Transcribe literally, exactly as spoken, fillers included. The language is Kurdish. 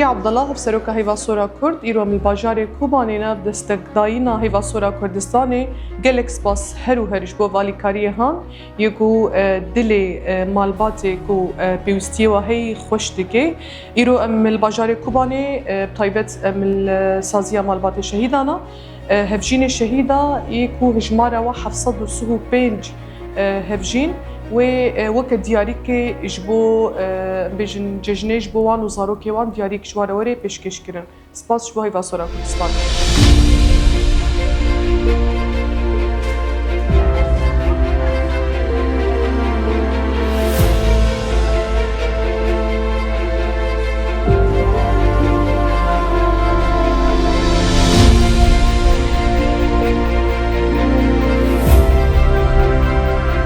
Abdullah, Hevseroka Heyva Sora Kurd, îro em li bajarê Kobanê ne, bi destekdayîna Heyva Sora Kurdistanê gelek spas her û her ji bo valîkariyê han, yê ku, e, dilê, e, malbatê ku, e, pêwîstiyê we heye xweş dike. Îro em li bajarê Kobanê, e, bi taybet em li saziya malbatê şehîdan a. E, hevjînê şehîda yê ku hijmara we heft sed û sih û pênc, e, hevjîn wê, e, weke diyarîkê ji bo, e, em bêjin cejnê ji bo wan û zarokê wan diyarîk ji we re were pêşkêş kirin. Spas ji bo Heyva Sora Kurdistanê.